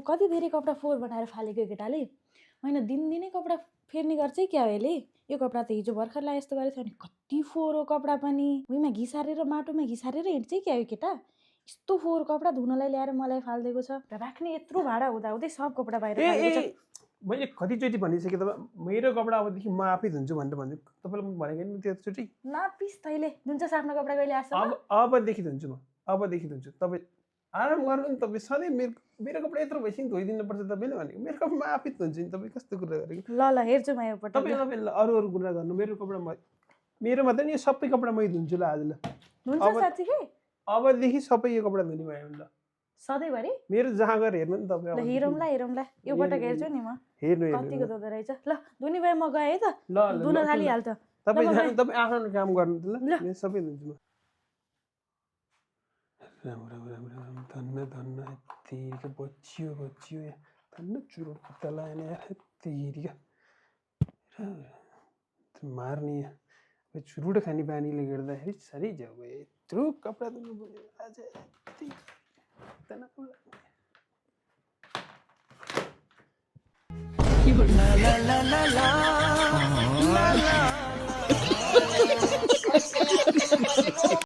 कति धेरै कपडा फोहोर बनाएर फालेको केटाले होइन दिनदिनै कपडा फेर्ने गर्छ क्या हो यसले यो कपडा त हिजो भर्खर ला यस्तो गरेको छ भने कति फोहोर हो कपडा पनि भुइँमा घिसारेर माटोमा घिसारेर हिँड्छ क्या हो केटा यस्तो फोहोर कपडा धुनलाई ल्याएर मलाई फालिदिएको छ र राख्ने यत्रो भाडा हुँदाहुँदै सब कपडा बाहिर फालेको छ मैले कतिचोटि भनिसकेँ तपाईँ मेरो कपडा अबदेखि म आफै धुन्छु भनेर भन्छु तपाईँलाई म भनेको नि त्योचोटि नपिस तैँले जुन चाहिँ आफ्नो कपडा कहिले आएको छ अबदेखि धुन्छु म अबदेखि धुन्छु तपाईँ आराम गर्नु नि तपाईँ सधैँ मेरो कपडा यत्रो भइसक्यो धोइदिनुपर्छ तपाईँले भनेको मेरो कपडा म आफै धुन्छु नि तपाईँ कस्तो कुरा गरेको ल हेर्छु म योपल्ट तपाईँ अरू कुरा गर्नु मेरो कपडा मेरो मात्रै नि सबै कपडा मै धुन्छु ल आज ल हुन्छ साँच्चीकै अबदेखि सबै यो कपडा धुने भयो ल सधैँभरि मेरो जहाँ गएर हेर्नु नि तपाईँ ल हेरौँला यो पटक हेर्छु नि म हेर्नु कतिको धुँदो रहेछ ल धुने भए म गएँ है त ल धुन थालिहाल्छ तपाईँ आफ्नो काम गर्नु त ल सबै धुन्छु म राम राम राम राम धन्न धन्न यत्तिका बचियो धन्न चुरोट खुट्टा लाने यत्तिका मार्ने चुरोट खाने बानीले गर्दाखेरि साह्रै झ्याउ भयो यत्रो कपडा धुनु पर्यो आज यत्ति